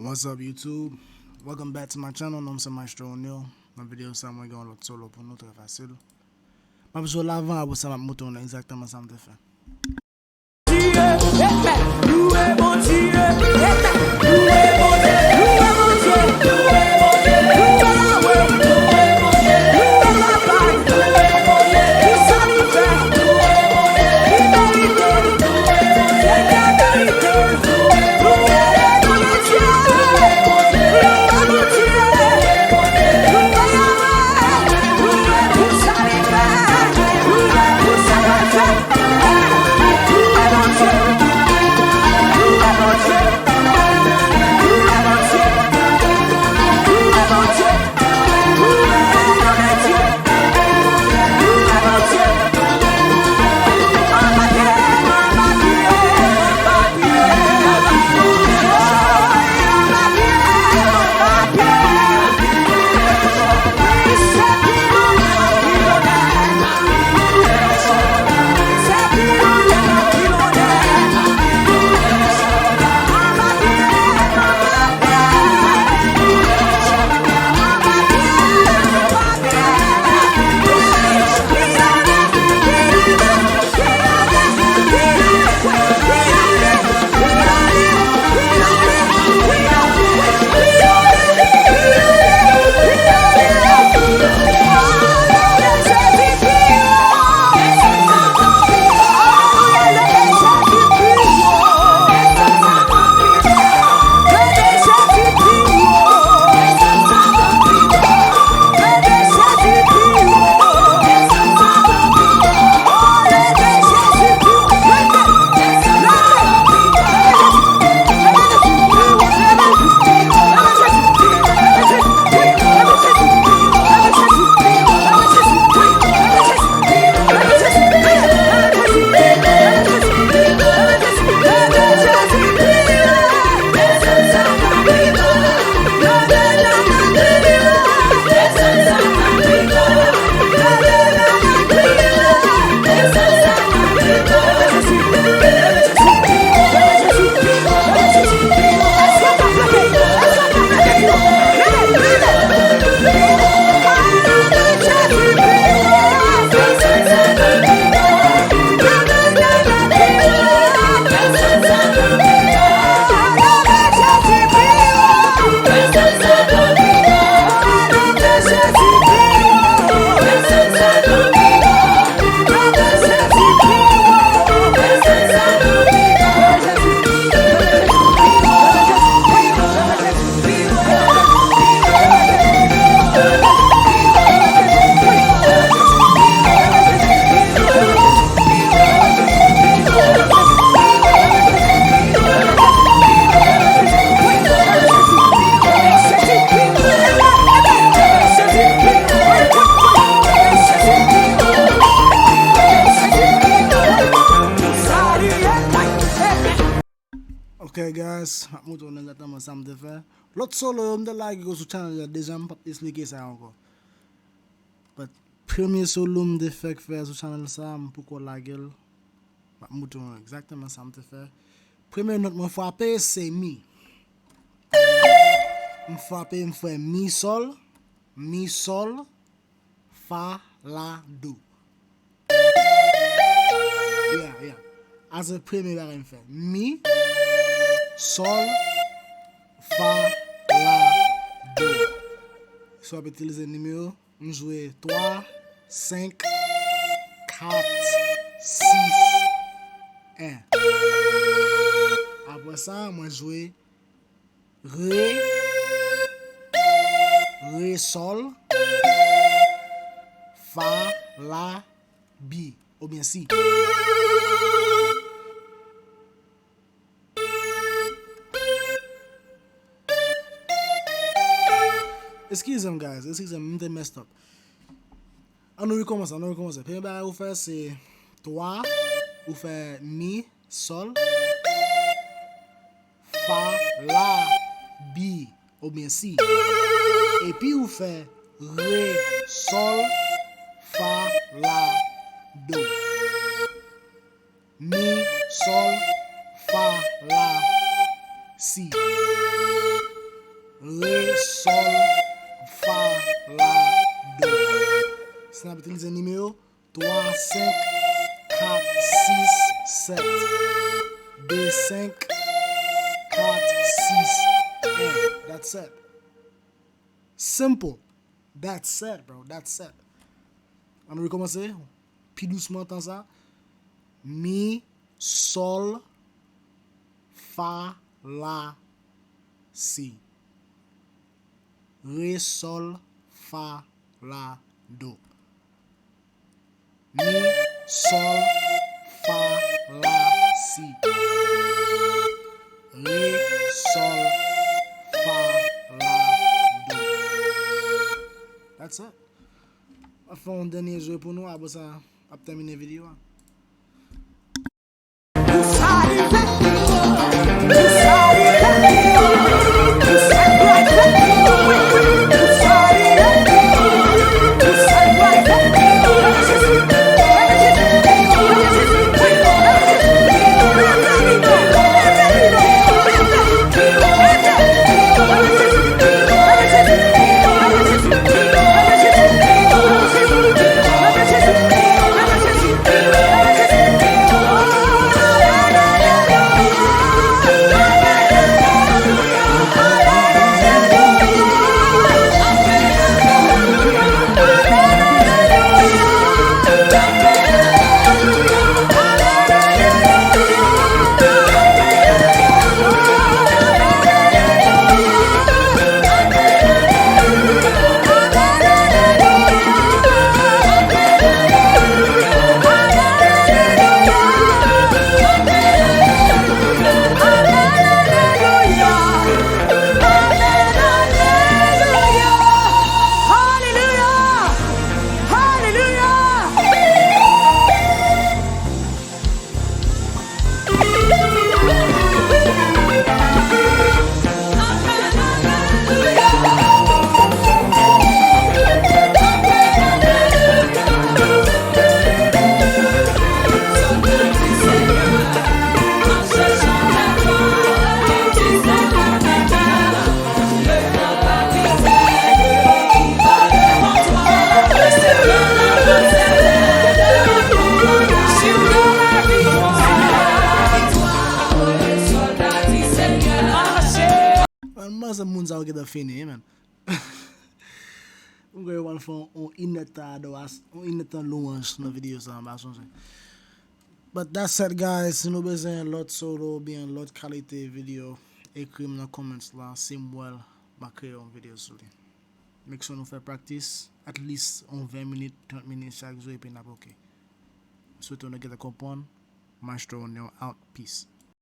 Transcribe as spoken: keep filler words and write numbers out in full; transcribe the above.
What's up YouTube? Welcome back to my channel. Non m se Maestro O'Neal. Nan videyo sa mwen gen yon lòt solo pou nou, trè fasil. M ap jwe l avan, apre sa m ap montre nou egzakteman sa m te fè. Ok guys, m ap montre nou egzakteman sa m te fè. Lòt solo yo m te lage yo sou channel la deja, m p ap esplike sa ankò. But premye solo m te fèk fè sou channel sa, m poko lage l. M ap montre nou egzakteman sa m te fè. Premye nòt mwen frape se mi. M frape, m fè mi sòl, mi sòl, fa, la, do. Yeah, yeah. A se premye bagay m fè. Mi, sòl, fa, la, do. Si w ap itilize nimewo, m jwe twa, senk, kat, sis, en. Apre sa, mwen jwe re, re sòl, fa, la, bi, oubyen si. Eskize m, guys, eskize m, m te messed up. An nou rekòmanse, an nou rekòmanse. Premye bagay ou fè se twa, ou fè mi, sòl, fa, la, bi, oubyen si. Epi ou fè re, sòl, fa, la, do. Mi, sòl, fa, la, si. re, sòl, fa, la, do. Si n ap itilize nimewo twa, senk, kat, sis, sèt, de, senk, kat, sis, en. That's it. Simple. That's it, bro. That's it. Ann rekòmanse pi dousman tan sa. Mi, sòl, fa, la, si. Re, sòl, fa, la, do. Mi, sòl, fa, la, si. Re, sòl, fa, la, do. That's it. M ap fè yon dènye jwe pou nou, apre sa, m ap tèmine videyo a. Mwen panse moun sa yo gentan fini, wi, man. M kwè yo pral fè yon, yon inèdtan adoras-, yon inèdtan lwanj nan videyo sa, m pa sonje. But that's it, guys. Si nou bezwen lòt solo oubyen lòt kalite videyo, ekri m nan comments la. Si m wè l, m a kreye yon videyo sou li. Make sure nou fè practice at least yon ven minit, trant minit chak jou, epi n ap oke. M swete nou gentan konprann. Maestro Neo out. Peace.